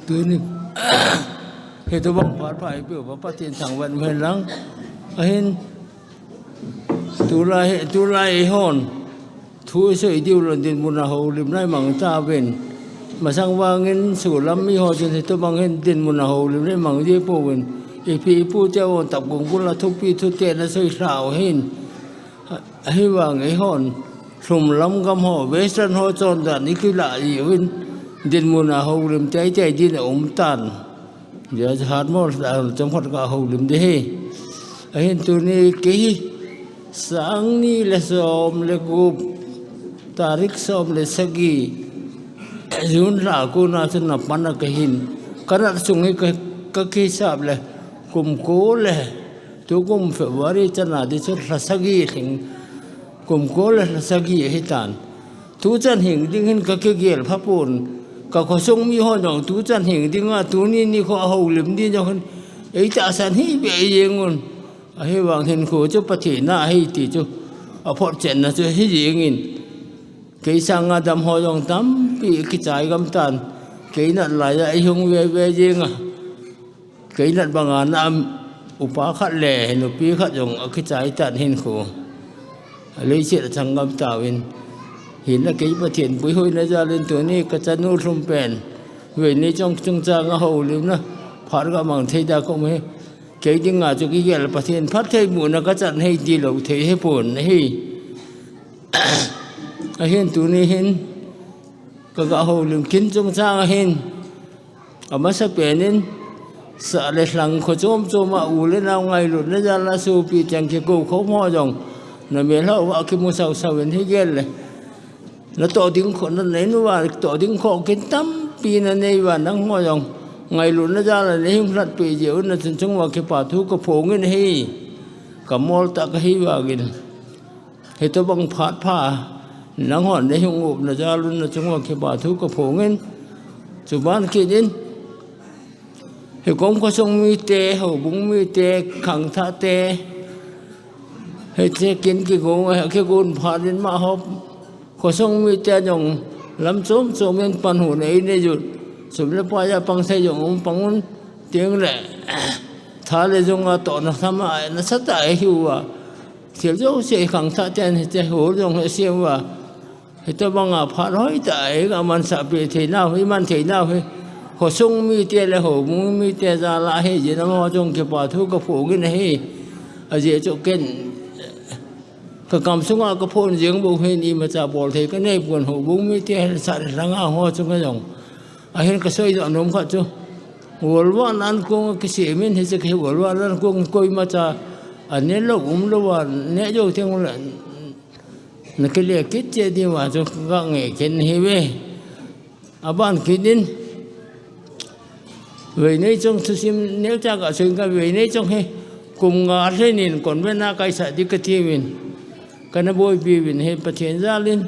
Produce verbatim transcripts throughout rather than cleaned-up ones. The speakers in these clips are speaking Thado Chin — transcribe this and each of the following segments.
Tuni hitobang phat pha eipeuva Pathen thangvah hen lang. Ahin tulai, tulai eihon thu isei diu lou dinmun a houlimna imang tauvin. Masang vangin solam miho chun hitobang hin dinmun a houlimna imang ji pouvin. Ipi ipu te o tap gungul a thupi thutena soi lhau hin. Ahivang eihon lhumlam gam ho, Western ho chondan ikilah jiuvin dinmun a houlim teitei din aum tan. Jia hatmo chomkhat kahoulim ding ahi. Ahin tuni kei hi sang ni le som le gup, tarik som le sagi, June lha kona chun napan a kahin. Kanat sung hi ka, kakisap le kum ko le, tukum February chana di chu lha sagi lhing, kum ko le lha sagi ahitan. Tuchan hing ding hin kakigel phapon. Kakhosung miho jong tuchan hing dinga tuni nikho a houlim ding jong hin eitahsan hih beh jeng un. Ahivang hinkho chu Pathen a ahi ti chu aphotchetna chu hijengin. Kei sanga damho jong tampi kichai gamtan. Kei nat laiya eihung veve jenga. Kei nat banga na upa khat le nupi khat jong akichai tan hinkho. Leiset a chang gamtauvin. Hinla kei Pathen puihoina jalin tuni kachanu lhumpen. Veini chungchanga houlimna phat gamang thei da kaum hi. Kei dinga chu kigel Pathen phattheibohna kachan hei tilou thei hipon ahi. Ahin tuni hin kagahoulim kin chungchanga hin amasapen in sah le lhang kho chom choma u le nao ngailutna jala sopi cheng kikoukhomho jong namelhauva kimu sausau in higel le natoh ding kho nanei uva, toh ding kho kin tampi nanei uva, nangho jong ngailutna jala neihung lhatpeh jeh un nachung chunguva kipathu kaphongin ahi. Kamoltah kahi vangin hitobang phat pha nanghon neihung upna jalun nachunguva kipathu kaphongin. Chuban kit in hikom khosung mite, houbung mite, khangthahte, hiche kin kigon, kigon phat in amaho khosung mite jong lam chom chom in panhuna einei u. Sum le pai a pangsei jong um pangun tengle tha le jonga tohna sama nasatah eihiuva. Thil jouse khangthah ten hiche hol jong hi asem uva. Hitobanga phat hoitah a eiga mansahpeh theinau hi, man theinau hi khosung mite le houbung mite jala hijin amaho jong kipathu kaphongin ahi. Ajeh chu ken kakam sunga kaphon jeng bou hin imacha bolthei kaneipon, houbung mite helsah le lhanga ho chunga jong. Ahin kaseidoh nom khat chu World War ankong akisemin hiche hi World War ankong koimacha anelou umlouva neh jou teng ule nakile kit cheh diuva chu kangai khen ahiuve. Aban kit in Veineichong thusim neocha kaseiyin ka, Veineichong hi kum nga lhenin convent a kaisah ding katiuvin, kana boipiuvin hi Pathen jalin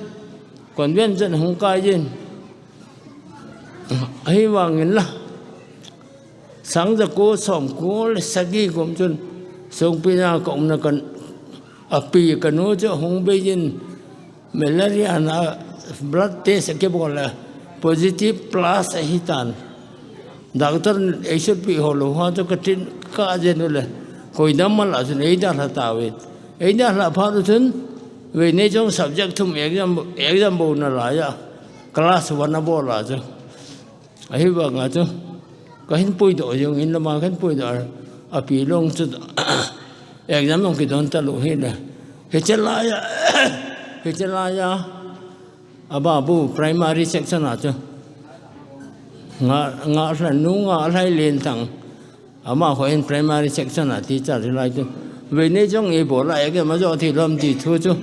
convent chan hung kaiyin. Ahivangin la, sang jako somko le sagi kum chun Songpina kaumna kan, api kanu chu hung beiyin, malaria na blood test akibol le positive plus ahitan. Doctor in eisutpeh ho louva chu katin kajen ule, koidam mala chun eidalha tauvin. Eidalha phat u chun Veineichong subject thum exam, exam bouna laiya class one abol a chu. Ahivanga chu kahin puidoh jongin lama kahin puidoh a, api long chu exam long kidon talou hile. Hiche laiya, hiche laiya ababu primary section a chu Nga, Ngalhai, Nu Ngalhai Lenthang. Amaho in primary section a teacher hilai chu. Veineichong ibola exam ajo theilou ham ti thu chu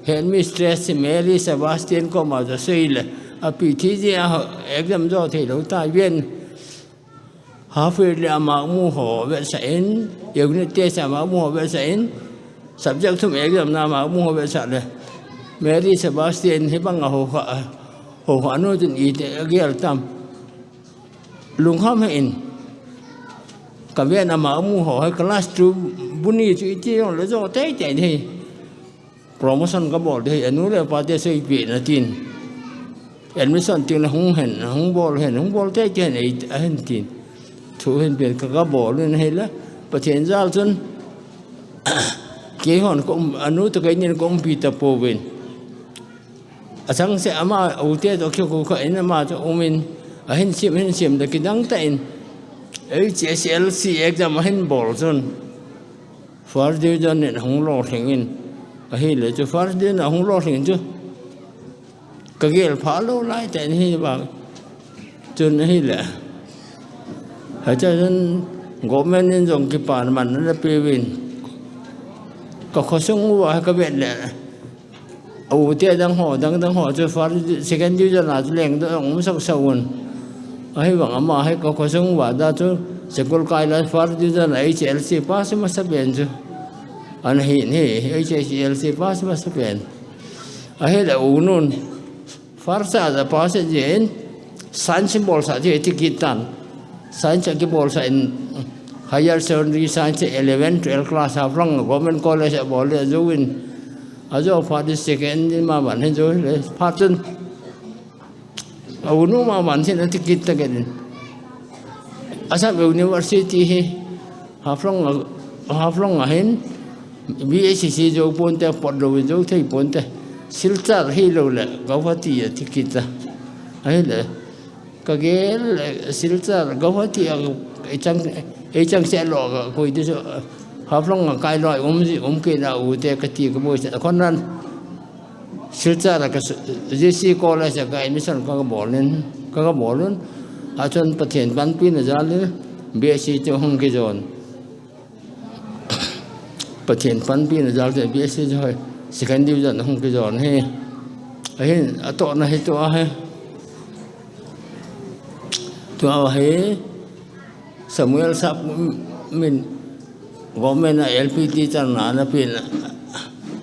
headmistress Mary Sebastian koma chu asei le, api thi jeh a exam jo theilou tauvin. Half yearly a mark mu ho vetsah in, unit test a mark mu ho vetsah in, subject thum exam na mark mu ho vetsah le, Mary Sebastian hibanga houkhah, houkhah nu chun iti agel tam. Lungkham hih in, kaven a mark mu ho hi class two bu ni chu iti jongle jo teitei ding ahi. Promotion kabol ding ahi, anu le apa te seipeh na tin. admission teng le hung hen, hung bol hen, hung bol tei tei hen, ei, ahin tin. Thu hin pen ka, ka bol in ahile, Pathen jal chun, keihon ka um, anu toh keinin ka umpi tapouvin. Achangseh ama u te toh kikhu kha in ama toh um in, ahin sim, hin sim le kidang tah in, H S L C exam ahin bol chun, first division in ahung lolhing in, ahile chu first division ahung lolhing chu, ka gel phalou lai tah in hi vang. Chun ahile, hiche chun government in jong kipaman ana peuvin, ka khosung uva ka vet le, a u te dang ho, dang dang ho chu first, second division a chu lengdoh jong um sah sah un. Ahivang ama hi ka khosung uva da chu school kai la first division a H L C pass masa pen chu. Ana hi, hi, H S L C pass masa pen. Ahile u nun, first a pass jin, science bolsah ti, ti kit tan. Science a kibolsah in, higher secondary science eleven, twelve class Haflong government college a bol le jou in. Ajou phat in second in maman hin jou le phat chun, a u nu maman hin ati kit ta kit in. Assam University hi Haflong a, Haflong a hin B S C jou ponte, pot lou in jou thei ponte. Silchar hilou le Guwahati ati kit ta. Ahile, ka gel, eh, Silchar, Guwahati a, ei chang, ei changseh lou ka koi ti chu, Haflong a kai lou um ji, um kit na u te kati ka boi sa, khon nan. Silchar a ka su-, J C College a ka admission ka, ka bol in, ka, ka bol un. Achun Pathen panpina jal in, B S C chu hung kijon. Pathen panpina jal in B S C chu hoi, second division hung kijon hi. Ahin, atohna hi tua hi. Tua hi, Samuel Sap min government a L P teacher na ana pen,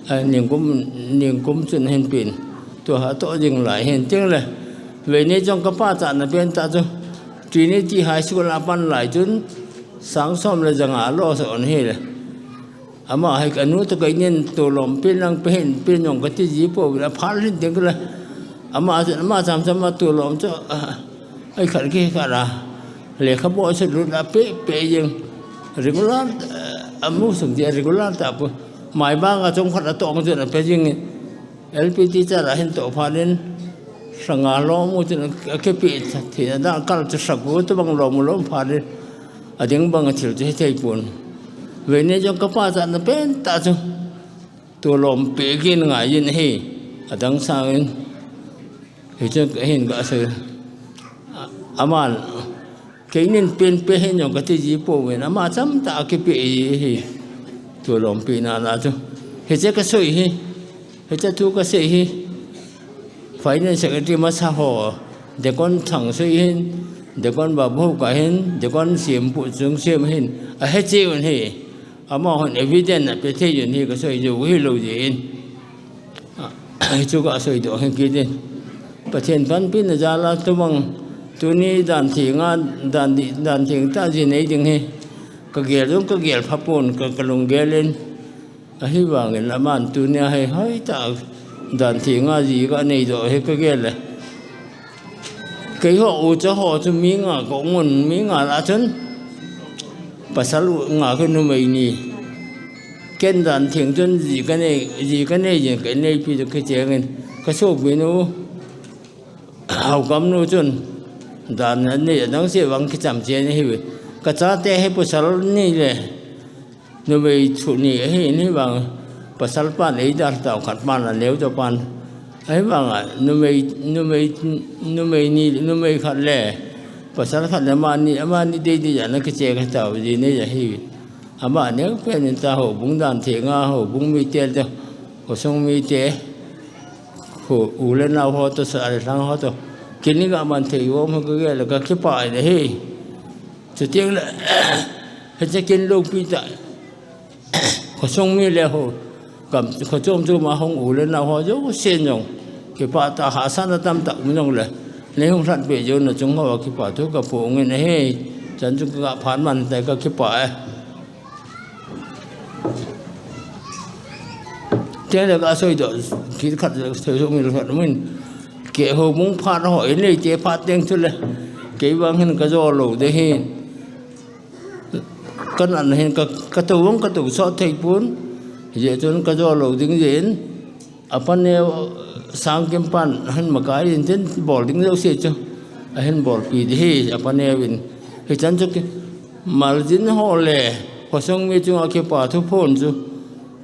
a, ningkum, ningkum chun ahin pen. Tua ha toh jing lai hin teng le. Veini jong ka pachatna pen tah chu Trinity High School a pan lai chun sang som le janga lo sa on hi le. Ama hi ka nu toh keinin tolom pen lang pe hin pen jong kati ji pouvin aphal hin teng le. Ama, ama cham cham a tolom chu, a, ei khat ki khat a. Lekha bol chu lut a pe, pe jeng. Regular, eh, amu sung ti regular ta pu. Maibang a chom khat a tong chun ape jeng. L P teacher a hin toh phat in. Sanga lom u chun akipe thei a dang kal chu sagu tobang lom u lom phat in. Ading bang a thil chu hethei pon. Veini jong ka pachatna pen tah chu. Tolom pe kin ngai in hi. Adang sang in. Hichu hin ka sei. Aman, keinin pen pe hin jong kati ji pouvin. Ama cham tah a kipe hi. Tolom pe na na chu. Hiche ka soi hi. Hiche thu ka sei hi. Finance Secretary masa ho, Deacon Thangsei hin, Deacon Babu Haokip hin, Deacon Sempu Chungsem hin, ahe cheh un hi. Amahon evidence ape thei un hi ka soi jou hilou jeh in. A, hichu ka soi doh hi kit in. Pathen panpina jal a tobang, tuni dan theng a, dan di, dan theng tah ji nei ding hi. Ka gel jong ka gel pha pon, ka, ka lunggel in. Ahivangin aman tunia hi hoitah dan theng a ji ka nei doh hi ka gel le. Keiho ucha ho chu mi nga ka um un, mi nga lah chun pasal u nga ka numei ni. Ken dan theng chun ji ka nei, ji ka nei jin ka neipi chu kicheng in ka sopi nu. Haokip nu chun dan anei adang se vang kicham chen ahi ve. Ka chate hi pasal ni le. Numei thu ni ahi, ni vang pasal pan eidal tau khat pan aneo tau pan. Ahivang a, numei, numei, numei ni, numei khat le pasal khat le amani, amani dei dei a ana kiche kha tau ji nei ahi. Ama neo pen in ta houbung dan theng a, houbung mite le, khosung mite, kho u le nao ho toh, sa le lhang ho toh. Kin ni ka man thei u um ka gel le ka kipah in ahi. Chuteng le, hiche kin loupi tah. Khosung mi le ho, gam, kho chom chom a hung u le nao ho jouse jong. Kipah tah, hahsatna tamtah um jong le. Nei hung lhatpeh jouna chung hoa kipah thu ka phong in ahi. Chan chu ka phat man tai ka kipah e. Teng le ka soi doh, kit khat soi soi mi khat min. Keh houbung phat ho, inei te phat teng chule. Kei vang hin ka jo lou ding ahi. Ka nan hin ka, ka tou vang ka tou sot thei pon. Hijeh chun ka jo lou ding jeh in. Apa neo Sangkim pan hin makai in tin bol ding jouse chu. Ahin bolpi ding ahi apa neo in. Hichan chu ki, maljin ho le, khosung mi chunga kipa thuphon chu.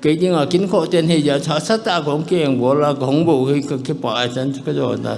Kei dinga kin khoh ten hijeh a hahsatah a kahung keng bol a kahung bou hi ka kipa a hichan chu ka jo ta.